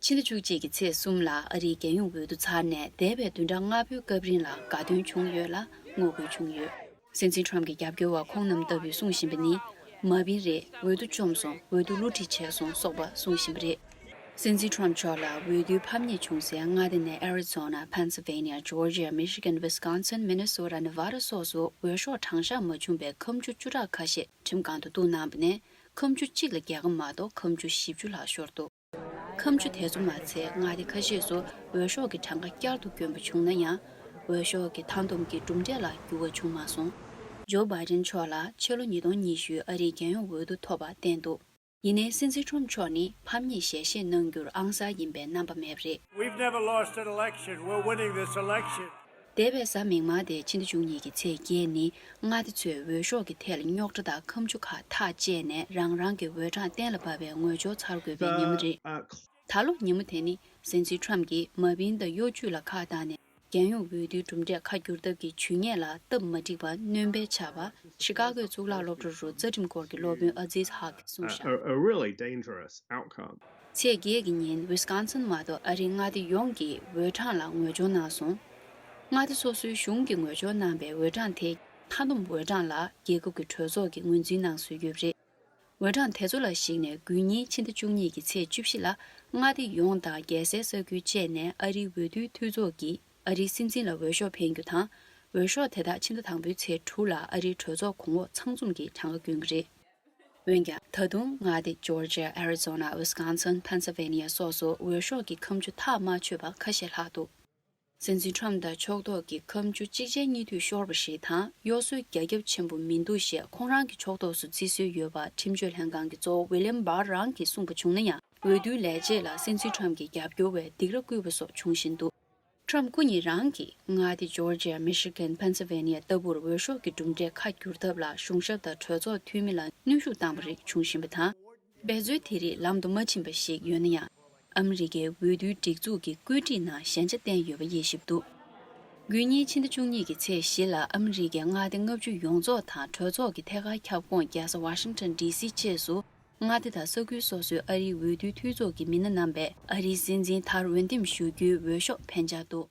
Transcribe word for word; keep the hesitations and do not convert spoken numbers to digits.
ཕྱི་ཟླ་བཅུ་གཅིག་གི་ཚེས་གསུམ་ལ་ཨ་རིའི་རྒྱལ་ཡོངས་འོས་བསྡུ་ཚར་ནས་འདས་པའི་བདུན་ཕྲག་ལྔ་པོའི་སྐབས་རིང་ལ་དགའ་སྟོན་བྱུང་ཡོད་ལ་ངོ་རྒོལ་བྱུང་ཡོད། སྲིད་འཛིན་ཁྲོམ་གྱི་རྒྱབ་སྐྱོར་བ་ཁོང་རྣམས་ལྟ་བུས་གསུངས་བཞིན་པ་ནི། མ་བིན་རེད། འོས་བསྡུ་བཅོམ་སོང་། འོས་བསྡུ་བསླུ་བྲིད་བྱས་སོང་སོགས་པ་གསུངས་བཞིན་པ་རེད། སྲིད་འཛིན་ཁྲོམ་མཆོག་ལ་འོས་བསྡུའི་ཕམ་ཉེས་བྱུང་སའི་མངའ་སྡེ་ནས་ཨེ་རི་ཛོ་ན། ཕེན་སིལ་ཝེ་ནི་ཡ། ཇོར་ཇི་ཡ། མི་ཤི་གན། ཝི་སི་ཀོན་སིན། མི་ནི་སོ་ཊ། ནེ་ཝ་ཌ་སོགས་སུ་འོས་ཤོག་གྲངས་བཞག་མ་བྱུང་བའི་ཁ་མཆུ་བཅུ་ཕྲག་ཁ་ཤས་ཁྲིམས་ཁང་དུ་གཏུགས་གནང་བ་ནས་ཁ་མཆུ་གཅིག་ལ་རྒྱལ་ཁ་མ་གཏོགས་ཁ་མཆུ་བཞི་བཅུ་ལྷག་ཤོར་འདུག་ཁ་མཆུ་དེ་ཚོ་མ་ཚད་མངའ་སྡེ་ཁ་ཤས་སུ་འོས་ཤོག་གི་གྲངས་ཀ་བསྐྱར་དུ་བསྐྱོན་པ་བྱུང་ན་ཡང་། འོས་ཤོག་གི་མཐའ་བསྡོམས་ཀྱི་གྲུབ་འབྲས་ལ་འགྱུར་བ་བྱུང་མ་སོང་། ཇོ་བྷའི་ཌེན་མཆོག་ལ་ཕྱི་ལོ་ཉིས་སྟོང་ཉི་ཤུ་ཨ་རིའི་རྒྱལ་ཡོངས་འོས་བསྡུ་ཐོབ་པ་བསྟན་འདུག་ཡིན་ནའི་སྲིད་འཛིན་ཁྲོམ་མཆོག་ནི་ཕམ་ཉེས་ཞལ་བཞེས་གནང་རྒྱུར་ཨང་གསར་ཡིན་པའི་རྣམ་པ་མེད་པ་རེད། We've never lost an election. We're winning this election. འདས་པའི་གཟའ་མིག་དམར་དེ་ཕྱི་ཟླ་བཅུ་གཉིས་ཀྱི་ཚེས་བརྒྱད་ནི་མངའ་སྡེ་ཚོས་འོས་ཤོག་གི་ཐད་ལ་རྙོག་དྲ་དང་ཁ་མཆུ་ཁག་ཐག་བཅད་ནས་རང་རང་གི་འོས་གྲངས་གཏན་ལ་ཕབ་པའི་ངོས་སྦྱོར་ཚར་དགོས་པའི་ཉིན་མོ་རེད། ད་ལོ་ཉིན་མོ་དེ་ནི་སྲིད་འཛིན་ཁྲོམ་གྱིས་མ་བིན་དང་གཡོ་ཇུས་ལ་ཁག་བཏང་ནས་རྒྱལ་ཡོངས་འོས་བསྡུའི་གྲུབ་འབྲས་ཁ་བསྒྱུར་ཐབས་ཀྱི་ཇུས་ངན་ལ་སྟབས་མ་འགྲིག་པ་སྣོན་པའི་ཆར་པ་ཤི་ཀ་གོའི་གཙུག་ལག་སློབ་གྲྭ་རུ་རྩ་ཁྲིམས་སྐོར་གྱི་སློབ་དཔོན་ཨ་ཛིས་ཧག་གིས་གསུངས་བཞག a, a really dangerous outcome. ཚེས་བརྒྱད་ཀྱི་ཉིན་ཝི་སི་ཀོན་སིན་མ་གཏོགས་ཨ་རིའི་མངའ་སྡེ་ཡོངས་ཀྱི་འོས་གྲངས་ལ་ངོས་སྦྱོར་གནང་སོང་། མངའ་སྡེ་སོ་སོའི་གཞུང་གིས་ངོས་སྦྱོར་གནང་པའི་འོས་གྲངས་དེ་མཐའ་བསྡོམས་འོས་གྲངས་ལ་རྒྱལ་ཁབ་ཀྱི་གྲོས་ཚོགས་ཀྱིས་ངོས་འཛིན་གནང་སྲོལ་ཡོད་པ་རེད། འོས་གྲངས་དེ་ཚོ་ལ་གཞིགས་ནས་དགུན་ཉིན་ཕྱི་ཟླ་བཅུ་གཉིས་ཀྱི་ཚེས་བཅུ་བཞི་ལ་མངའ་སྡེ་ཡོངས་དང་རྒྱལ་སའི་ས་ཁུལ་བཅས་ནས་ཨ་རིའི་འོས་བསྡུའི་འཐུས་ཚོགས་ཀྱིས་ཨ་རིའི་སྲིད་འཛིན་ལ་འོས་ཤོག་འཕེན་རྒྱུ་དང་། འོས་ཤོག་དེ་དག་ཕྱི་ཟླ་དང་པོའི་ཚེས་དྲུག་ལ་ཨ་རིའི་གྲོས་ཚོགས་གོང་འོག་ཚང་འཛོམས་ཀྱིས་གྲངས་ཀ་འགོད་ཀྱི་རེད། འོན་ཀྱང་། ད་དུང་མངའ་སྡེ་ཇོར་ཇི་ཡ། ཨེ་རི་ཛོ་ན། ཝི་སི་ཀོན་སིན། ཕེན་སིལ་ཝེ་ནི་ཡ་སོགས་སུ་འོས་ཤོག་གི་ཁ་མཆུ་ཐག་མ་ཆོད་པ་ཁ་ཤས་ལྷག་འདུག་སྲིད་འཛིན་ཁྲོམ་དང་ཕྱོགས་གཏོགས་ཀྱི་ཁ་མཆུ་གཅིག་རྗེས་གཉིས་མཐུད་ཤོར་བ་ཞིག་དང་། གཡོ་ཟོལ་རྒྱ་ཁྱབ་ཆེན་པོ་མི་འདུག་ཞེས་ཁོང་རང་གི་ཕྱོགས་གཏོགས་སུ་བརྩི་སྲོལ་ཡོད་པ་ཁྲིམས་གཅོད་ལྷན་ཁང་གི་གཙོ་བོ་ཝི་ལི་ཡམ་བྷར་རང་གིས་གསུངས་པ་བྱུང་ན་ཡང་། འོས་བསྡུའི་ལས་བྱེད་ལ་སྲིད་འཛིན་ཁྲོམ་གྱི་རྒྱབ་སྐྱོར་བས་སྡིགས་ར་བསྐུལ་བ་སོགས་འབྱུང་བཞིན་འདུག་ཁྲོམ་སྐུ་ཉིད་རང་གིས་མངའ་སྡེ་ཇོར་ཇི་ཡ། མི་ཤི་གན། ཕེན་སིལ་ཝེ་ནི་ཡ་ལྟ་བུར་འོས་ཤོག་གི་གྲུབ་འབྲས་ཁ་བསྒྱུར་ཐབས་ལ་གཞུང་ཞབས་དང་གྲོས་ཚོགས་འཐུས་མི་ལ་གནོན་ཤུགས་བཏང་བ་རིགས་འབྱུང་བཞིན་པ་དང་། འབད་རྩོལ་དེ་རིགས་ལམ་དུ་མ་ཕྱིན་པ་ཞིག་ཡོད་ན་ཡང་། ཨ་མི་རི་ཀའི་འོས་བསྡུའི་སྒྲིག་འཛུགས་ཀྱི་བཀོད་སྒྲིག་ནང་ཞན་ཆ་བསྟན་ཡོད་པ་དབྱེ་ཞིབ་འདུག་དགུན་ཉིན་ཕྱི་ཟླ་བཅུ་གཉིས་ཀྱི་ཚེས་བཞི་ལ་ཨ་མི་རི་ཀའི་མངའ་སྡེ་ལྔ་བཅུ་ཡོངས་རྫོགས་དང་གྲོས་ཚོགས་ཀྱི་ཐད་ཀར་ཁྱབ་ཁོངས་རྒྱལ་ས་ཝ་ཤིང་ཊོན་ཌི་སི་བཅས་སུ། མངའ་སྡེ་དང་ས་ཁུལ་སོ་སོའི་ཨ་རིའི་འོས་བསྡུའི་འཐུས་ཚོགས་ཀྱི་མི་སྣ་རྣམ་པས་ཨ་རིའི་སྲིད་འཛིན་མཐར་འོས་འདེམས་ཞུ་རྒྱུའི་འོས་ཤོག་འཕེན་འཆར་འདུག